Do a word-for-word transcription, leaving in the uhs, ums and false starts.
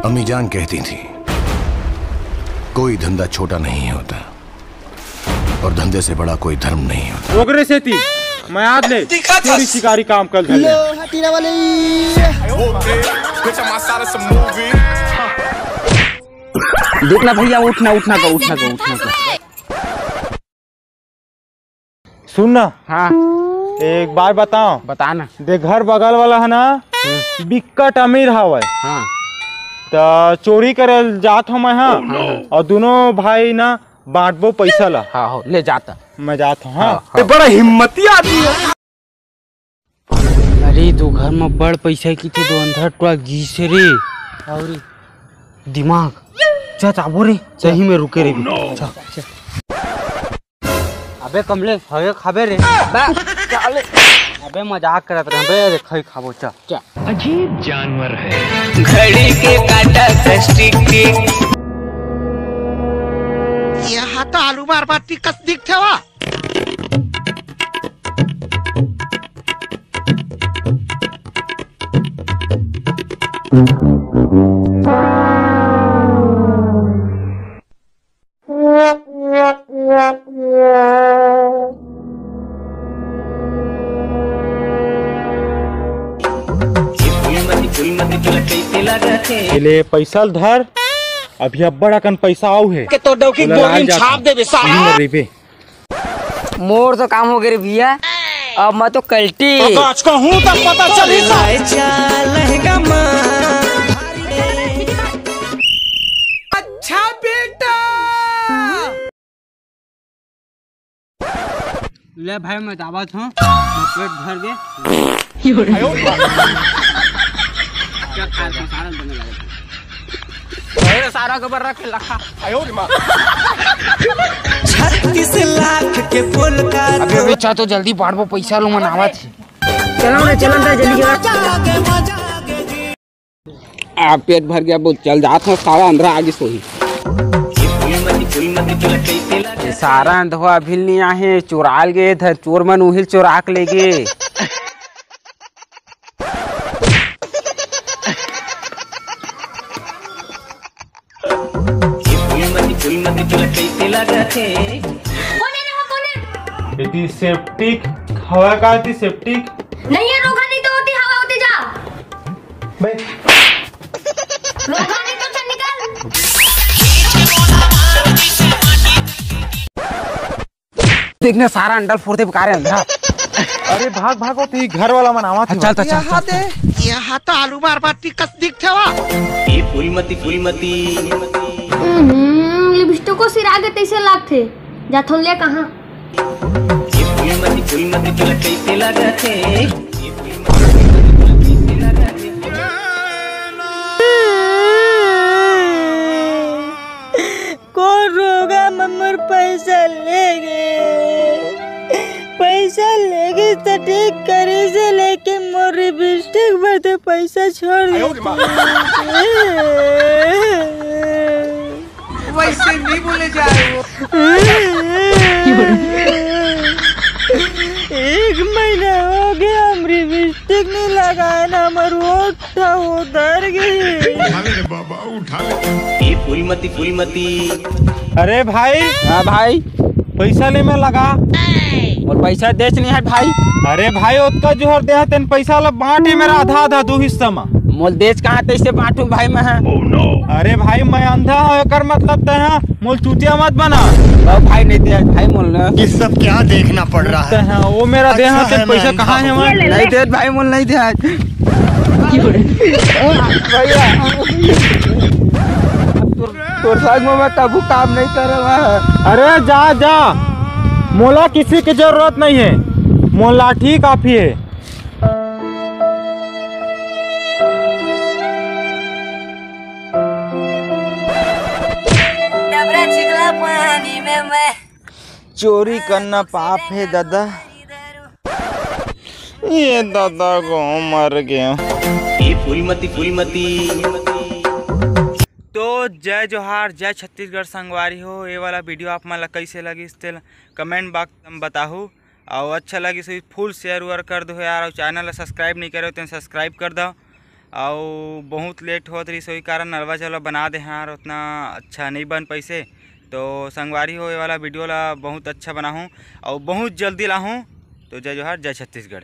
अम्मी जान कहती थी, कोई धंधा छोटा नहीं होता और धंधे से बड़ा कोई धर्म नहीं होता। ओकरे सेती मैं आज ले चोरी शिकारी काम कर धर ले। देखना भैया, उठना, उठना का, उठना का, उठना का। सुन ना, हाँ। एक बात बताओ। बता ना। देख, घर बगल वाला है ना, हम्म। बिक्कट अमीर हवय। हाँ। त चोरी करे जात हूँ मैं, हाँ। हाँ, हाँ। और दोनों भाई ना बांटबो पैसा ला। हाँ, हो, ले जाता। मैं जात हूँ, हाँ। हाँ, हाँ। ये बड़ा हिम्मती आदमी है। अरे, दो घर में बड़ पैसा की थे, दो अंधर टुआ गीस रे। और दिमाग, जा चाबो रे, सही में रुके रे। Oh, no। जा, जा। अबे कमले, हवे खाबे रे। बा, चले। अबे मजाक करत रहे बे, रे खई खाबो, चल। चल। अजीब जानवर है। घड़ी के काटा कस टिक टिक। यहाँ तो आलू मार मार टिकस दिखथे वा। ये ले पैसा ल धर, अभी अब्बड़ अकन पैसा आऊ हे। के तो डौकी ओला बोली लाल में जात छाप हे। देबे साला। इही में रहिबे। मोर तो काम हो गए रे भैया, अब मैं तो कल्टी। तो आज का हूँ तब पता चली सा। अच्छा बेटा। ले भाई, मैं जावत हूँ, मैं पेट भर गे। क्या खा रहे हो? सारा बने लगे। अरे, सारा गोबर रख के लखा। छत्तीस लाख के पोल का अबे, अबे, चा तो जल्दी बांटबो, पैसा लो, मन आवत हे। चलो ना, चलो ना, जल्दी चलो। आ, पेट भर गया, बोल, चल जात हूँ, सारा अंधरा आगे सोही। ये सारा अंधवा अभी नहीं आहे, चोराल गए इधर, चोर मन उहिल चोराक ले गे। कोने रे हो, कोने? एती सेप्टिक हवा का, एती सेप्टिक? नहीं है, रोगा नहीं तो होती, हवा होती जा। बे। रोगा नहीं तो चल निकल। देखने सारा अंडल फोड़ दे बेकार है अंधरा। अरे भाग भागो, ते घर वाला मन आवत हे। चल, चल, चल, यहाँ चल, दे, चल। यहाँ तो आलू मार मार टिकस दिखथे वा। ए फूलमती, फूलमती। हम्म, लिपस्टिको सिरा के तैसे लागथे। जाथन ले कहाँ? ए फूलमती, फूलमती, तोला कैसे लागथे? कोन रोगा म मोर पैसा ले गे? पैसा ले गे त ठीक करिस, लेकिन मोर लिपस्टिक बर तो पैसा छोड़ दे। वैसे नहीं बोले जाए वो। एक महीना हो गया, हम लिपस्टिक नहीं लगाए ना, हमर ओठ उधर गई। उठा ले रे बाबा, उठा ले। ए फूलमती, फूलमती। अरे भाई। हाँ भाई। पैसा ले में लगा। मोर पैसा देच नहीं है भाई। अरे भाई, ओतका जोहर दे हे, तेन पैसा ला बांटे मेरा आधा आधा दो हिस्सा में। मोल देच कहाँ तैसे बांटू भाई मैं? अरे भाई, मैं अंधा हूँ, एकर मतलब तै हा मोल चूतिया मत बना। ओ भाई, नहीं दे भाई मोल ना। ये सब क्या देखना पड़ रहा है? तै हा, वो मेरा दे हे, अच्छा तेन है मैं पैसा अंधा कहाँ है हूँ। वहाँ? नहीं दे भाई मोल, नहीं दे। भैया, तोर, तोर संग में मैं कभू काम नहीं करे हूँ। अरे जा, जा, मोला किसी की जरूरत नहीं है, मोला लाठी काफी है। डबरा चिखला पानी में मैं चोरी करना पाप है दादा। ये दादा गो मर गया। ए फूलमती, फूलमती। तो जय जोहार, जय छत्तीसगढ़ संगवारी हो। ये वाला वीडियो आप मन ला कैसे लगिस तेला comment box में बताहू, और अच्छा लगिस होही फुल share वेयर कर दो यार, और channel ला subscribe नहीं करे हो तो subscribe कर दो। अउ बहुत लेट होत रहिस, ओही कारण नलवा चलवा बना दे हन, उतना अच्छा नहीं बन पैसे। तो संगवारी हो, ये वाला वीडियो ला बहुत अच्छा बनाहूँ अउ बहुत जल्दी लाहूँ। तो जय जोहार, जय छत्तीसगढ़।